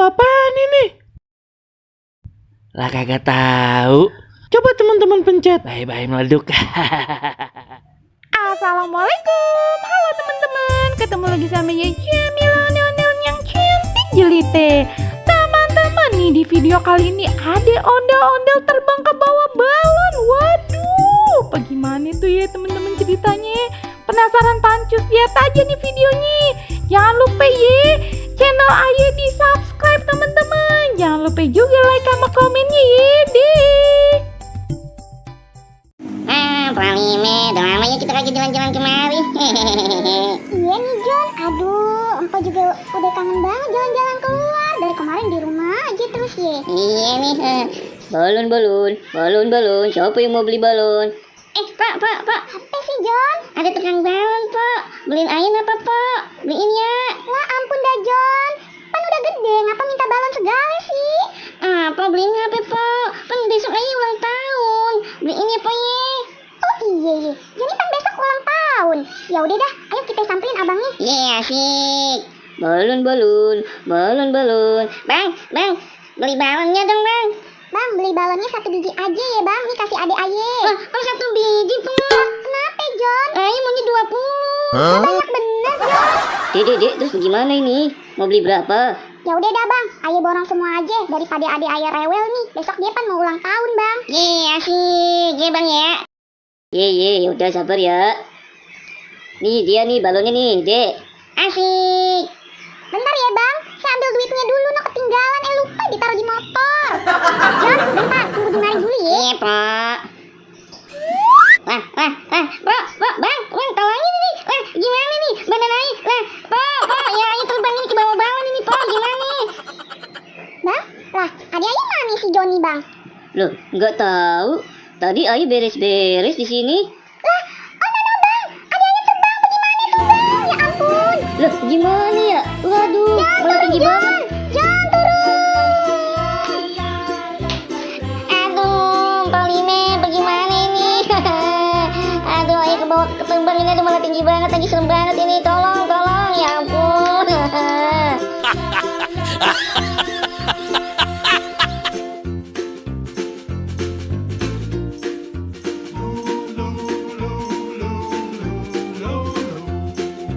apaan ini? Lah kagak tahu. Coba teman-teman pencet. Bye-bye meleduk. Assalamualaikum. Halo teman-teman. Ketemu lagi sama Jamila Neon yang cantik jelite. Teman-teman nih, di video kali ini ada ondel-ondel terbang ke bawah balon. Waduh, bagaimana tuh ya teman-teman ceritanya? Penasaran pancus? Lihat aja nih videonya. Jangan lupa ya, channel Aye di subscribe teman-teman. Jangan lupa juga like sama komennya ya deh. Pralime, udah lamanya kita lagi jalan-jalan kemari. Iya nih John, aduh, Empo juga udah kangen banget jalan-jalan keluar. Dari kemarin di rumah aja terus ya. Iya nih, balon. Siapa yang mau beli balon? Pak. Apa sih John? Ada tukang balon, Pak. Beliin Ayin apa, Pak? Beliin ya. Lah ampun dah John, kan udah gede, ngapa minta balon segala sih? Apa beliin apa, Pak? Kan besok Ayin ulang tahun. Beliin ya, Pak ya. Oh iya, jadi kan besok ulang tahun. Ya udah dah, ayo kita samperin abangnya. Iya, asik. Balon. Bang, beli balonnya dong, Bang. Bang, beli balonnya 1 biji aja ya bang, nih kasih adek Aye. Wah, kok 1 biji, Pak? Kenapa John? Ayin maunya 20. Banyak bener John. Dek, terus gimana ini? Mau beli berapa? Ya udah dah bang, Aye borong semua aja daripada adek Aye rewel nih. Besok dia kan mau ulang tahun bang. Asik. Ya, Bang ya. Ye, udah sabar ya. Nih dia nih balonnya nih, Dek. Asik. Bentar ya bang, saya ambil duitnya dulu, no ketinggalan, lupa ditaruh di motor. John, bentar, tunggu di mari dulu ya. Iya, Pak. Bang, tolongin nih. Gimana nih? Badan naik. Pak, ya ini terbang ini ke bawah balon ini, Pak. Gimana nih? Bang, lah adek Aye mana si Johnny bang? Loh, nggak tahu. Tadi Ayu beres-beres di sini. Lah, oh no bang, adek Aye terbang bagaimana sih bang? Ya ampun. Loh, gimana